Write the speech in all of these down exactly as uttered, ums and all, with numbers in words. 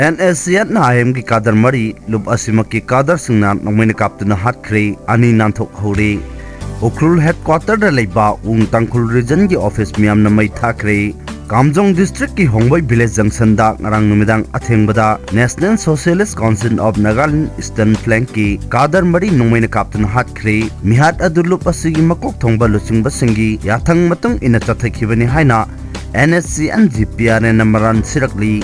And S C and ꯑꯥꯏ ꯑꯦꯝꯒꯤ ꯀꯥꯗꯔ ꯃꯔꯤ ꯂꯨꯞ ꯑꯁꯤꯃꯛꯀꯤ ꯀꯥꯗꯔꯁꯤꯡꯅ ꯅꯣꯡꯃꯩꯅ ꯀꯥꯞꯇꯨꯅ ꯍꯥꯠꯈ꯭ꯔꯦ, ꯑꯅꯤ ꯅꯥꯟꯊꯣꯛꯍꯧꯔꯦ꯫ ꯎꯈ꯭ꯔꯨꯜ headquarterꯗ ꯂꯩꯕ ꯋꯨꯡ ꯇꯥꯡꯈꯨꯜ regionꯒꯤ office ꯃꯤꯌꯥꯝꯅ ꯃꯩ ꯊꯥꯈ꯭ꯔꯦ꯫ ꯀꯥꯝꯖꯣꯡ districtꯀꯤ ꯍꯣꯡꯕꯩ village junctionꯗ ꯉꯔꯥꯡ ꯅꯨꯃꯤꯗꯥꯡ ꯑꯊꯦꯡꯕꯗ National Socialist Council of Nagaland Eastern Flankꯀꯤ ꯀꯥꯗꯔ ꯃꯔꯤ ꯅꯣꯡꯃꯩꯅ ꯀꯥꯞꯇꯨꯅ ꯍꯥꯠꯈ꯭ꯔꯦ꯫ ꯃꯤꯍꯥꯠ ꯑꯗꯨ ꯂꯨꯞ ꯑꯁꯤꯒꯤ ꯃꯀꯣꯛ ꯊꯣꯡꯕ ꯂꯨꯆꯤꯡꯕꯁꯤꯡꯒꯤ ꯌꯥꯊꯪ ꯃꯇꯨꯡ ꯏꯟꯅ ꯆꯠꯊꯈꯤꯕꯅꯤ ꯍꯥꯏꯅ N S C N G P R ꯑꯦꯟꯅ ꯃꯔꯥꯜ ꯁꯤꯔꯛꯂꯤ꯫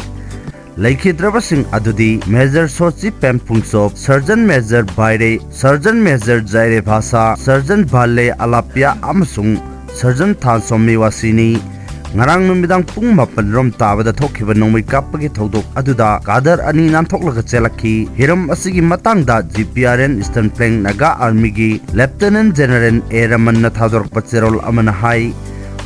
ꯂꯩꯈꯤꯗ꯭ꯔꯕꯁꯤꯡ ꯑꯗꯨꯗꯤ Major ꯁꯣꯆꯤ ꯄꯦꯝ ꯄꯨꯡꯆꯣꯞ, Sergeant Major ꯚꯥꯏꯔꯦ, Sergeant Major ꯖꯥꯏꯔꯦ ꯚꯥꯁꯥ, Sergeant ꯚꯥꯂꯦ ꯑꯂꯥꯄꯤꯌꯥ ꯑꯃꯁꯨꯡ Sergeant ꯊꯥꯟꯁꯣꯝ ꯃꯤꯋꯥꯁꯤꯅꯤ꯫ ꯉꯔꯥꯡ ꯅꯨꯃꯤꯗꯥꯡ ꯄꯨꯡ ꯃꯥꯄꯟ ꯔꯣꯝ ꯇꯥꯕꯗ ꯊꯣꯛꯈꯤꯕ ꯅꯣꯡꯃꯩ ꯀꯥꯞꯄꯒꯤ ꯊꯧꯗꯣꯛ ꯑꯗꯨꯗ ꯀꯥꯗꯔ ꯑꯅꯤ ꯅꯥꯟꯊꯣꯛꯂꯒ ꯆꯦꯜꯂꯛꯈꯤ꯫ ꯍꯤꯔꯝ ꯑꯁꯤꯒꯤ ꯃꯇꯥꯡꯗ G P R N Eastern Flank Naga Armyꯒꯤ Lieutenant General ꯑꯦ ꯔꯃꯟꯅ ꯊꯥꯗꯣꯔꯛꯄ ꯆꯦꯔꯣꯜ ꯑꯃꯅ ꯍꯥꯏ,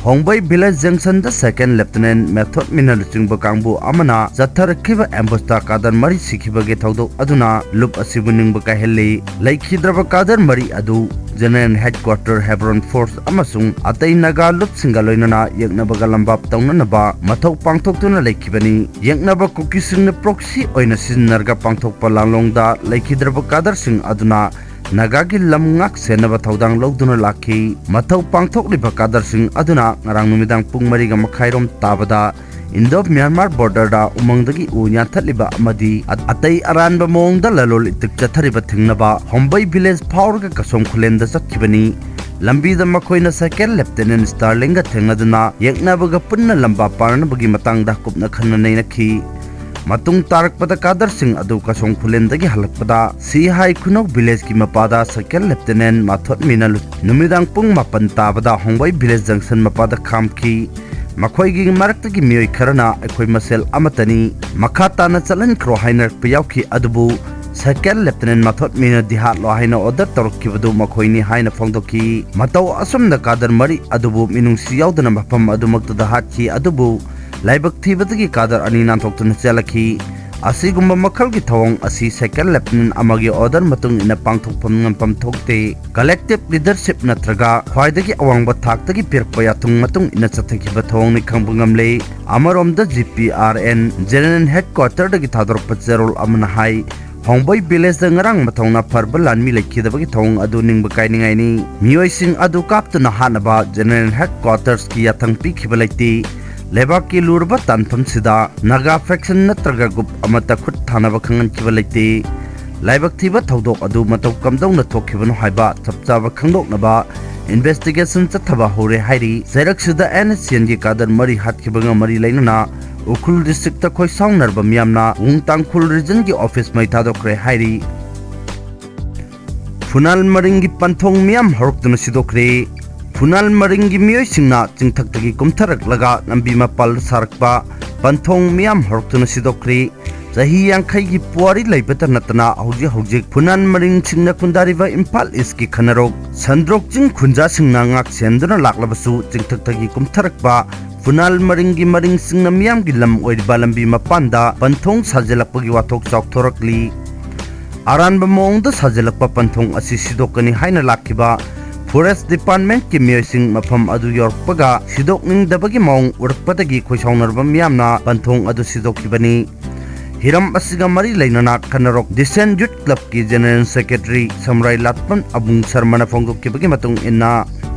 ꯍꯣꯡꯕꯩ village junctionꯗ Second Lieutenant ꯃꯦꯊꯣꯠ ꯃꯤꯅ ꯂꯨꯆꯤꯡꯕ ꯀꯥꯡꯕꯨ ꯑꯃꯅ ꯆꯠꯊꯔꯛꯈꯤꯕ ambushꯇ ꯀꯥꯗꯔ ꯃꯔꯤ ꯁꯤꯈꯤꯕꯒꯤ ꯊꯧꯗꯣꯛ ꯑꯗꯨꯅ ꯂꯨꯞ ꯑꯁꯤꯕꯨ ꯅꯤꯡꯕ ꯀꯥꯏꯍꯜꯂꯤ꯫ ꯂꯩꯈꯤꯗ꯭ꯔꯕ ꯀꯥꯗꯔ ꯃꯔꯤ ꯑꯗꯨ General Headquarter, Hebron Force ꯑꯃꯁꯨꯡ ꯑꯇꯩ ꯅꯥꯒꯥ ꯂꯨꯞꯁꯤꯡꯒ ꯂꯣꯏꯅꯅ ꯌꯦꯛꯅꯕꯒ ꯂꯝꯕꯥꯞ ꯇꯧꯅꯅꯕ ꯃꯊꯧ ꯄꯥꯡꯊꯣꯛꯇꯨꯅ ꯂꯩꯈꯤꯕꯅꯤ꯫ ꯌꯦꯛꯅꯕ ꯀꯨꯀꯤꯁꯤꯡꯅ proxy ꯑꯣꯏꯅ ꯁꯤꯖꯤꯟꯅꯔꯒ ꯄꯥꯡꯊꯣꯛꯄ ꯂꯥꯟꯂꯣꯡꯗ ꯂꯩꯈꯤꯗ꯭ꯔꯕ ꯀꯥꯗꯔꯁꯤꯡ ꯑꯗꯨꯅ ꯅꯥꯒꯥꯒꯤ ꯂꯝ ꯉꯥꯛ ꯁꯦꯟꯅꯕ ꯊꯧꯗꯥꯡ ꯂꯧꯗꯨꯅ ꯂꯥꯛꯈꯤ꯫ ꯃꯊꯧ ꯄꯥꯡꯊꯣꯛꯂꯤꯕ ꯀꯥꯗꯔꯁꯤꯡ ꯑꯗꯨꯅ ꯉꯔꯥꯡ ꯅꯨꯃꯤꯗꯥꯡ ꯄꯨꯡ ꯃꯔꯤꯒ ꯃꯈꯥꯏꯔꯣꯝ ꯇꯥꯕꯗ Indo Myanmar borderꯗ ꯎꯃꯪꯗꯒꯤ ꯎ ꯌꯥꯟꯊꯠꯂꯤꯕ ꯑꯃꯗꯤ ꯑ-, ꯑꯇꯩ ꯑꯔꯥꯟꯕ ꯃꯑꯣꯡꯗ ꯂꯂꯣꯜ ꯏꯇꯤꯛ ꯆꯠꯊꯔꯤꯕ ꯊꯤꯡꯅꯕ ꯍꯣꯝꯕꯩ village ꯐꯥꯎꯔꯒ ꯀꯁꯣꯝ ꯈꯨꯂꯦꯟꯗ ꯆꯠꯈꯤꯕꯅꯤ꯫ ꯂꯝꯕꯤꯗ ꯃꯈꯣꯏꯅ Second Lieutenant Sterlingꯒ ꯊꯦꯡꯅꯗꯨꯅ ꯌꯦꯛꯅꯕꯒ ꯄꯨꯟꯅ ꯂꯝꯕꯥ ꯄꯥꯅꯅꯕꯒꯤ ꯃꯇꯥꯡꯗ ꯀꯨꯞꯅ ꯈꯟꯅ ꯅꯩꯅꯈꯤ꯫ ꯃꯇꯨꯡ ꯇꯥꯔꯛꯄꯗ ꯀꯥꯗꯔꯁꯤꯡ ꯑꯗꯨ ꯀꯁꯣꯝ ꯈꯨꯂꯦꯟꯗꯒꯤ ꯍꯜꯂꯛꯄꯗ ꯁꯤꯍꯥꯏ ꯈꯨꯅꯧ villageꯀꯤ ꯃꯄꯥꯗ Second Lieutenant ꯃꯥꯊꯣꯠ ꯃꯤꯅ ꯂꯨ-, ꯅꯨꯃꯤꯗꯥꯡ ꯄꯨꯡ ꯃꯥꯄꯟ ꯇꯥꯕꯗ ꯍꯣꯡꯕꯩ village junction ꯃꯄꯥꯗ ꯈꯥꯝꯈꯤ꯫ ꯃꯈꯣꯏꯒꯤ ꯃꯔꯛꯇꯒꯤ ꯃꯤꯑꯣꯏ ꯈꯔꯅ ꯑꯩꯈꯣꯏ ꯃꯁꯦꯜ ꯑꯃꯠꯇꯅꯤ, ꯃꯈꯥ ꯇꯥꯅ ꯆꯠꯍꯟꯈ꯭ꯔꯣ ꯍꯥꯏꯅꯔꯛꯄ ꯌꯥꯎꯈꯤ, ꯑꯗꯨꯕꯨ Second Lieutenant ꯃꯥꯊꯣꯠ ꯃꯤꯅꯗꯤ ꯍꯥꯠꯂꯣ ꯍꯥꯏꯅ order ꯇꯧꯔꯛꯈꯤꯕꯗꯨ ꯃꯈꯣꯏꯅꯤ ꯍꯥꯏꯅ ꯐꯣꯡꯗꯣꯛꯈꯤ꯫ ꯃꯇꯧ ꯑꯁꯨꯝꯅ ꯀꯥꯗꯔ ꯃꯔꯤ ꯑꯗꯨꯕꯨ ꯃꯤꯅꯨꯡꯁꯤ ꯌꯥꯎꯗꯅ ꯃꯐꯝ ꯑꯗꯨꯃꯛꯇꯗ ꯍꯥꯠꯈꯤ, ꯑꯗꯨꯕꯨ ꯂꯥꯏꯕꯛ ꯊꯤꯕꯗꯒꯤ ꯀꯥꯗꯔ ꯑꯅꯤ ꯅꯥꯟꯊꯣꯛꯇꯨꯅ ꯆꯦꯜꯂꯛꯈꯤ꯫ ꯑꯁꯤꯒꯨꯝꯕ ꯃꯈꯜꯒꯤ ꯊꯧꯑꯣꯡ ꯑꯁꯤ second lieutenant ꯑꯃꯒꯤ order ꯃꯇꯨꯡ ꯏꯟꯅ ꯄꯥꯡꯊꯣꯛꯐꯝ ꯉꯝꯐꯝ ꯊꯣꯛꯇꯦ꯫ Collective leadership ꯅꯠꯇ꯭ꯔꯒ ꯈ꯭ꯋꯥꯏꯗꯒꯤ ꯑꯋꯥꯡꯕ ꯊꯥꯛꯇꯒꯤ ꯄꯤꯔꯛꯄ ꯌꯥꯊꯪ ꯃꯇꯨꯡ ꯏꯟꯅ ꯆꯠꯊꯈꯤꯕ ꯊꯧꯑꯣꯡꯅꯤ ꯈꯪꯕ ꯉꯝꯂꯦ꯫ ꯑꯃꯔꯣꯝꯗ, G P R N General Headquarter ꯗꯒꯤ ꯊꯥꯗꯣꯔꯛꯄ ꯆꯦꯔꯣꯜ ꯑꯃꯅ ꯍꯥꯏ, ꯍꯣꯡꯕꯩ village ꯗ ꯉꯔꯥꯡ ꯃꯊꯧꯅꯥ ꯐꯔꯕ ꯂꯥꯟꯃꯤ ꯂꯩꯈꯤꯗꯕꯒꯤ ꯊꯧꯑꯣꯡ ꯑꯗꯨ ꯅꯤꯡꯕ ꯀꯥꯏꯅꯤꯡꯉꯥꯏꯅꯤ꯫ ꯃꯤꯑꯣꯏꯁꯤꯡ ꯑꯗꯨ ꯀꯥꯞꯇꯨꯅ ꯍꯥꯠꯅꯕ General Headquarters ꯀꯤ ꯌꯥꯊꯪ ꯄꯤꯈꯤꯕ ꯂꯩꯇꯦ꯫ ꯂꯩꯕꯥꯛꯀꯤ ꯂꯨꯔꯕ ꯇꯥꯟꯐꯝꯁꯤꯗ Naga faction ꯅꯠꯇ꯭ꯔꯒ group ꯑꯃꯠꯇ ꯈꯨꯠ ꯊꯥꯅꯕ ꯈꯪꯍꯟꯈꯤꯕ ꯂꯩꯇꯦ꯫ ꯂꯥꯏꯕꯛ ꯊꯤꯕ ꯊꯧꯗꯣꯛ ꯑꯗꯨ ꯃꯇꯧ ꯀꯝꯗꯧꯅ ꯊꯣꯛꯈꯤꯕꯅꯣ ꯍꯥꯏꯕ ꯆꯞ ꯆꯥꯕ ꯈꯪꯗꯣꯛꯅꯕ investigation ꯆꯠꯊꯕ ꯍꯧꯔꯦ ꯍꯥꯏꯔꯤ꯫ ꯆꯩꯔꯛꯁꯤꯗ N S C N ꯒꯤ cadre ꯃꯔꯤ ꯍꯥꯠꯈꯤꯕꯒ ꯃꯔꯤ ꯂꯩꯅꯅ ꯎꯈ꯭ꯔꯨꯜ district ꯇ ꯈꯣꯏ ꯁꯥꯎꯅꯔꯕ ꯃꯤꯌꯥꯝꯅ ꯋꯨꯡ ꯇꯥꯡꯈꯨꯜ region ꯒꯤ office ꯃꯩ ꯊꯥꯗꯣꯛꯈ꯭ꯔꯦ ꯍꯥꯏꯔꯤ꯫ ꯐꯨꯅꯥꯜ ꯃꯔꯤꯡꯒꯤ ꯄꯟꯊꯣꯡ ꯃꯤꯌꯥꯝ ꯍꯧꯔꯛꯇꯨꯅ ꯁꯤꯗꯣꯛꯈ꯭ꯔꯦ꯫ ꯐꯨꯅꯥꯜ ꯃꯔꯤꯡꯒꯤ ꯃꯤꯑꯣꯏꯁꯤꯡꯅ ꯆꯤꯡꯊꯛꯇꯒꯤ ꯀꯨꯝꯊꯔꯛꯂꯒ ꯂꯝꯕꯤ ꯃꯄꯥꯜꯗ ꯁꯥꯔꯛꯄ ꯄꯟꯊꯣꯡ ꯃꯤꯌꯥꯝ ꯍꯧꯔꯛꯇꯨꯅ ꯁꯤꯗꯣꯛꯈ꯭ꯔꯦ꯫ ꯆꯍꯤ ꯌꯥꯡꯈꯩꯒꯤ ꯄꯨꯋꯥꯔꯤ ꯂꯩꯕꯇ ꯅꯠꯇꯅ ꯍꯧꯖꯤꯛ ꯍꯧꯖꯤꯛ ꯐꯨꯅꯥꯜ ꯃꯔꯤꯡꯁꯤꯡꯅ ꯈꯨꯟꯗꯥꯔꯤꯕ ꯏꯝꯐꯥꯜ East ꯀꯤ ꯈꯅꯔꯣꯛ ꯁꯟꯗ꯭ꯔꯣꯛ ꯆꯤꯡ ꯈꯨꯟꯖꯥꯁꯤꯡꯅ ꯉꯥꯛ ꯁꯦꯟꯗꯨꯅ ꯂꯥꯛꯂꯕꯁꯨ ꯆꯤꯡꯊꯛꯇꯒꯤ ꯀꯨꯝꯊꯔꯛꯄ ꯐꯨꯅꯥꯜ ꯃꯔꯤꯡꯒꯤ ꯃꯔꯤꯡꯁꯤꯡꯅ ꯃꯤꯌꯥꯝꯒꯤ ꯂꯝ ꯑꯣꯏꯔꯤꯕ ꯂꯝꯕꯤ ꯃꯄꯥꯟꯗ ꯄꯟꯊꯣꯡ ꯁꯥꯖꯤꯜꯂꯛꯄꯒꯤ ꯋꯥꯊꯣꯛ ꯆꯥꯎꯊꯣꯔꯛꯂꯤ꯫ ꯑꯔꯥꯟꯕ ꯃꯑꯣꯡꯗ ꯁꯥꯖꯤꯜꯂꯛꯄ ꯄꯟꯊꯣꯡ ꯑꯁꯤ ꯁꯤꯗꯣꯛꯀꯅꯤ ꯍꯥꯏꯅ ꯂꯥꯛꯈꯤꯕ forest department ꯀꯤ ꯃꯤꯑꯣꯏꯁꯤꯡ ꯃꯐꯝ ꯑꯗꯨ ꯌꯧꯔꯛꯄꯒ ꯁꯤꯗꯣꯛꯅꯤꯡꯗꯕꯒꯤ ꯃꯑꯣꯡ ꯎꯔꯛꯄꯗꯒꯤ ꯈꯣꯏꯁꯥꯎꯅꯔꯕ ꯃꯤꯌꯥꯝꯅ ꯄꯟꯊꯣꯡ ꯑꯗꯨ ꯁꯤꯗꯣꯛꯈꯤꯕꯅꯤ꯫ ꯍꯤꯔꯝ ꯑꯁꯤꯒ ꯃꯔꯤ ꯂꯩꯅꯅ ꯈꯅꯔꯣꯛ Dissent Youth Club ꯀꯤ General Secretary ꯁꯝꯔꯥꯏ ꯂꯥꯠꯄꯝ ꯑꯕꯨꯡ ꯁꯔꯃꯅ ꯐꯣꯡꯗꯣꯛꯈꯤꯕꯒꯤ ꯃꯇꯨꯡ ꯏꯟꯅ,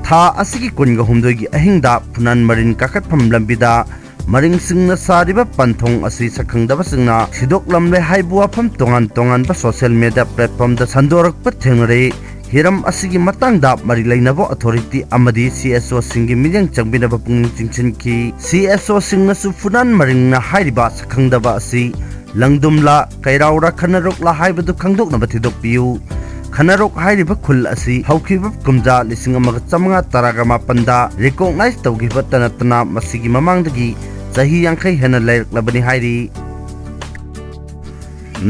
ꯊꯥ ꯑꯁꯤꯒꯤ ꯀꯨꯟꯒ ꯍꯨꯝꯗꯣꯏꯒꯤ ꯑꯍꯤꯡꯗ ꯐꯨꯅꯥꯟ ꯃꯔꯤꯟ ꯀꯥꯈꯠꯐꯝ ꯂꯝꯕꯤꯗ ꯃꯔꯤꯡꯁꯤꯡꯅ ꯁꯥꯔꯤꯕ ꯄꯟꯊꯣꯡ ꯑꯁꯤ ꯁꯛꯈꯪꯗꯕꯁꯤꯡꯅ ꯁꯤꯗꯣꯛꯂꯝꯂꯦ ꯍꯥꯏꯕ ꯋꯥꯐꯝ ꯇꯣꯉꯥꯟ ꯇꯣꯉꯥꯟꯕ social media platform ꯗ ꯁꯟꯗꯣꯔꯛꯄ ꯊꯦꯡꯅꯔꯦ꯫ ꯍꯤꯔꯝ ꯑꯁꯤꯒꯤ ꯃꯇꯥꯡꯗ ꯃꯔꯤ ꯂꯩꯅꯕ authority ꯑꯃꯗꯤ C S O ꯁꯤꯡꯒꯤ ꯃꯤꯠꯌꯦꯡ ꯆꯪꯕꯤꯅꯕ ꯄꯨꯛꯅꯤꯡ ꯆꯤꯡꯁꯤꯟꯈꯤ꯫ C S O ꯁꯤꯡꯅꯁꯨ ꯐꯨꯅꯥꯟ ꯃꯔꯤꯡꯅ ꯍꯥꯏꯔꯤꯕ ꯁꯛꯈꯪꯗꯕ ꯑꯁꯤ ꯂꯪꯗꯨꯝꯂꯥ, ꯀꯩꯔꯥꯎꯔꯥ, ꯈꯅꯔꯣꯛꯂꯥ ꯍꯥꯏꯕꯗꯨ ꯈꯪꯗꯣꯛꯅꯕ ꯊꯤꯗꯣꯛꯄꯤꯌꯨ꯫ ꯈꯅꯔꯣꯛ ꯍꯥꯏꯔꯤꯕ ꯈꯨꯜ ꯑꯁꯤ ꯍꯧꯈꯤꯕ ꯀꯨꯝꯖꯥ ꯂꯤꯁꯤꯡ ꯑꯃꯒ ꯆꯥꯃꯉꯥ ꯇꯔꯥꯒ ꯃꯥꯄꯟꯗ recognize ꯇꯧꯈꯤꯕꯇ ꯅꯠꯇꯅ ꯃꯁꯤꯒꯤ ꯃꯃꯥꯡꯗꯒꯤ ꯆꯍꯤ ꯌꯥꯡꯈꯩ ꯍꯦꯟꯅ ꯂꯩꯔꯛꯂꯕꯅꯤ ꯍꯥꯏꯔꯤ꯫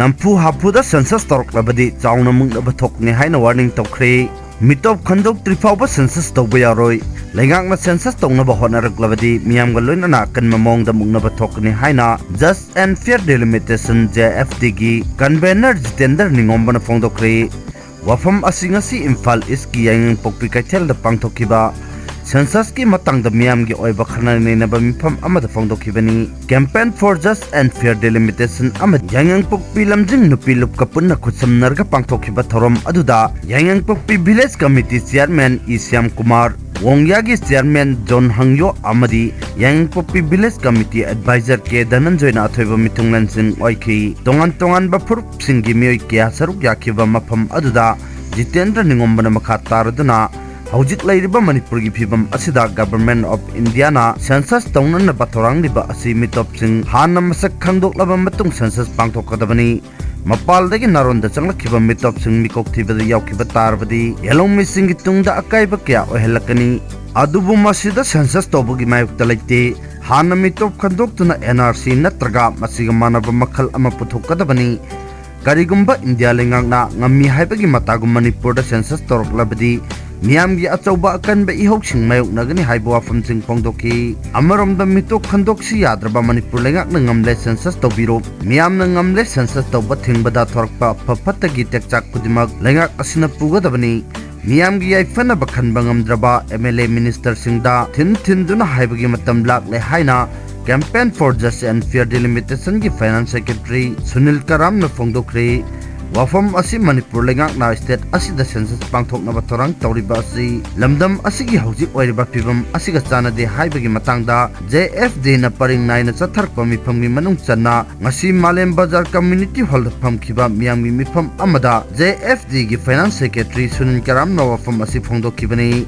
ꯅꯝꯐꯨ ꯍꯥꯐꯨꯗ census ꯇꯧꯔꯛꯂꯕꯗꯤ ꯆꯥꯎꯅ ꯃꯨꯛꯅꯕ ꯊꯣꯛꯀꯅꯤ ꯍꯥꯏꯅ warning ꯇꯧꯈ꯭ꯔꯦ꯫ ꯃꯤꯇꯣꯞ ꯈꯟꯗꯣꯛꯇ꯭ꯔꯤ ꯐꯥꯎꯕ census ꯇꯧꯕ ꯌꯥꯔꯣꯏ꯫ ꯂꯩꯉꯥꯛꯅ census ꯇꯧꯅꯕ ꯍꯣꯠꯅꯔꯛꯂꯕꯗꯤ ꯃꯤꯌꯥꯝꯒ ꯂꯣꯏꯅꯅ ꯑꯀꯟꯕ ꯃꯑꯣꯡꯗ ꯃꯨꯛꯅꯕ ꯊꯣꯛꯀꯅꯤ ꯍꯥꯏꯅ Just and Fair Delimitation, J F D, ꯒꯤ convener ꯖꯤꯇꯦꯟꯗ꯭ꯔ ꯅꯤꯉꯣꯝꯕꯅ ꯐꯣꯡꯗꯣꯛꯈ꯭ꯔꯦ꯫ ꯋꯥꯐꯝ ꯑꯁꯤ ꯉꯁꯤ ꯏꯝꯐꯥꯜ ꯏꯁꯀꯤ ꯌꯥꯏꯉꯪꯄꯣꯛꯄꯤ ꯀꯩꯊꯦꯜꯗ ꯄꯥꯡꯊꯣꯛꯈꯤꯕ censusꯀꯤ ꯃꯇꯥꯡꯗ ꯃꯤꯌꯥꯝꯒꯤ ꯑꯣꯏꯕ ꯈꯟꯅ ꯅꯩꯅꯕ ꯃꯤꯐꯝ ꯑꯃꯗ ꯐꯣꯡꯗꯣꯛꯈꯤꯕꯅꯤ꯫ Campaign for Just and Fair Delimitation ꯑꯃꯗꯤ ꯌꯥꯏꯉꯪꯄꯣꯛꯄꯤ ꯂꯝꯖꯤꯡ ꯅꯨꯄꯤ ꯂꯨꯞꯀ ꯄꯨꯟꯅ ꯈꯨꯠꯁꯝꯅꯔꯒ ꯄꯥꯡꯊꯣꯛꯈꯤꯕ ꯊꯧꯔꯝ ꯑꯗꯨꯗ ꯌꯥꯏꯉꯪꯄꯣꯛꯄꯤ Village Committee Chairman E Shyam Kumar, ꯋꯣꯡꯌꯥꯒꯤ Chairman zone ꯍꯪꯌꯣ ꯑꯃꯗꯤ ꯌꯥꯏꯉꯪꯄꯣꯛꯄꯤ Village Committee Advisor ꯀꯦ ꯙꯅꯟꯖꯣꯏꯅ ꯑꯊꯣꯏꯕ ꯃꯤꯊꯨꯡꯂꯦꯟꯁꯤꯡ ꯑꯣꯏꯈꯤ꯫ ꯇꯣꯉꯥꯟ ꯇꯣꯉꯥꯟꯕ ꯐꯨꯔꯨꯞꯁꯤꯡꯒꯤ ꯃꯤꯑꯣꯏ ꯀꯌꯥ ꯁꯔꯨꯛ ꯌꯥꯈꯤꯕ ꯃꯐꯝ ꯑꯗꯨꯗ ꯖꯤꯇꯦꯟꯗ꯭ꯔ ꯅꯤꯉꯣꯝꯕꯅ ꯃꯈꯥ ꯇꯥꯔꯗꯨꯅ ꯍꯧꯖꯤꯛ ꯂꯩꯔꯤꯕ ꯃꯅꯤꯄꯨꯔꯒꯤ ꯐꯤꯕꯝ ꯑꯁꯤꯗ Government of Indiaꯅ census ꯇꯧꯅꯅꯕ ꯊꯧꯔꯥꯡꯂꯤꯕ ꯑꯁꯤ ꯃꯤꯇꯣꯞꯁꯤꯡ ꯍꯥꯟꯅ ꯃꯁꯛ ꯈꯪꯗꯣꯛꯂꯕ ꯃꯇꯨꯡ census ꯄꯥꯡꯊꯣꯛꯀꯗꯕꯅꯤ꯫ ꯃꯄꯥꯜꯗꯒꯤ ꯅꯥꯔꯣꯟꯗ ꯆꯪꯂꯛꯈꯤꯕ ꯃꯤꯇꯣꯞꯁꯤꯡ ꯃꯤꯀꯣꯛ ꯊꯤꯕꯗ ꯌꯥꯎꯈꯤꯕ ꯇꯥꯔꯕꯗꯤ ꯌꯦꯜꯍꯧꯃꯤꯁꯤꯡꯒꯤ ꯇꯨꯡꯗ ꯑꯀꯥꯏꯕ ꯀꯌꯥ ꯑꯣꯏꯍꯜꯂꯛꯀꯅꯤ꯫ ꯑꯗꯨꯕꯨ ꯃꯁꯤꯗ census ꯇꯧꯕꯒꯤ ꯃꯥꯌꯣꯛꯇ ꯂꯩꯇꯦ꯫ ꯍꯥꯟꯅ ꯃꯤꯇꯣꯞ ꯈꯟꯗꯣꯛꯇꯨꯅ N R C ꯅꯠꯇ꯭ꯔꯒ ꯃꯁꯤꯒ ꯃꯥꯟꯅꯕ ꯃꯈꯜ ꯑꯃ ꯄꯨꯊꯣꯛꯀꯗꯕꯅꯤ꯫ ꯀꯔꯤꯒꯨꯝꯕ ꯏꯟꯗꯤꯌꯥ ꯂꯩꯉꯥꯛꯅ ꯉꯝꯃꯤ ꯍꯥꯏꯕꯒꯤ ꯃꯇꯥꯒꯨꯝ ꯃꯅꯤꯄꯨꯔꯗ census ꯇꯧꯔꯛꯂꯕꯗꯤ ꯃꯤꯌꯥꯝꯒꯤ ꯑꯆꯧꯕ ꯑꯀꯟꯕ ꯏꯍꯧꯁꯤꯡ ꯃꯥꯌꯣꯛꯅꯒꯅꯤ ꯍꯥꯏꯕ ꯋꯥꯐꯝꯁꯤꯡ ꯐꯣꯡꯗꯣꯛꯈꯤ꯫ ꯑꯃꯔꯣꯝꯗ ꯃꯤꯇꯣꯞ ꯈꯟꯗꯣꯛꯁꯤ ꯌꯥꯗ꯭ꯔꯕ ꯃꯅꯤꯄꯨꯔ ꯂꯩꯉꯥꯛꯅ ꯉꯝꯂꯦ census ꯇꯧꯕꯤꯔꯣ, ꯃꯤꯌꯥꯝꯅ ꯉꯝꯂꯦ census ꯇꯧꯕ ꯊꯤꯡꯕꯗ ꯊꯣꯔꯛꯄ ꯑꯐ ꯐꯠꯇꯒꯤ ꯇꯦꯛꯆꯥꯛ ꯈꯨꯗꯤꯡꯃꯛ ꯂꯩꯉꯥꯛ ꯑꯁꯤꯅ ꯄꯨꯒꯗꯕꯅꯤ꯫ ꯃꯤꯌꯥꯝꯒꯤ ꯌꯥꯏꯐꯅꯕ ꯈꯟꯕ ꯉꯝꯗ꯭ꯔꯕ M L A ministerꯁꯤꯡꯗ ꯊꯤꯟ ꯊꯤꯟꯗꯨꯅ ꯍꯥꯏꯕꯒꯤ ꯃꯇꯝ ꯂꯥꯛꯂꯦ ꯍꯥꯏꯅ Campaign for Just and Fair Delimitationꯒꯤ Finance Secretary Sunil ꯀꯔꯥꯝꯅ ꯐꯣꯡꯗꯣꯛꯈ꯭ꯔꯦ꯫ ꯋꯥꯐꯝ ꯑꯁꯤ ꯃꯅꯤꯄꯨꯔ ꯂꯩꯉꯥꯛꯅ state ꯑꯁꯤꯗ census ꯄꯥꯡꯊꯣꯛꯅꯕ ꯊꯧꯔꯥꯡ ꯇꯧꯔꯤꯕ ꯑꯁꯤ ꯂꯝꯗꯝ ꯑꯁꯤꯒꯤ ꯍꯧꯖꯤꯛ ꯑꯣꯏꯔꯤꯕ ꯐꯤꯕꯝ ꯑꯁꯤꯒ ꯆꯥꯟꯅꯗꯦ ꯍꯥꯏꯕꯒꯤ ꯃꯇꯥꯡꯗ J F Dꯅ ꯄꯔꯤꯡ ꯅꯥꯏꯅ ꯆꯠꯊꯔꯛꯄ ꯃꯤꯐꯝꯒꯤ ꯃꯅꯨꯡ ꯆꯟꯅ ꯉꯁꯤ ꯃꯥꯂꯦꯝ ꯕꯖꯥꯔ community hallꯗ ꯐꯝꯈꯤꯕ ꯃꯤꯌꯥꯝꯒꯤ ꯃꯤꯐꯝ ꯑꯃꯗ J F Dꯒꯤ Finance Secretary Sunil ꯀꯔꯥꯝꯅ ꯋꯥꯐꯝ ꯑꯁꯤ ꯐꯣꯡꯗꯣꯛꯈꯤꯕꯅꯤ꯫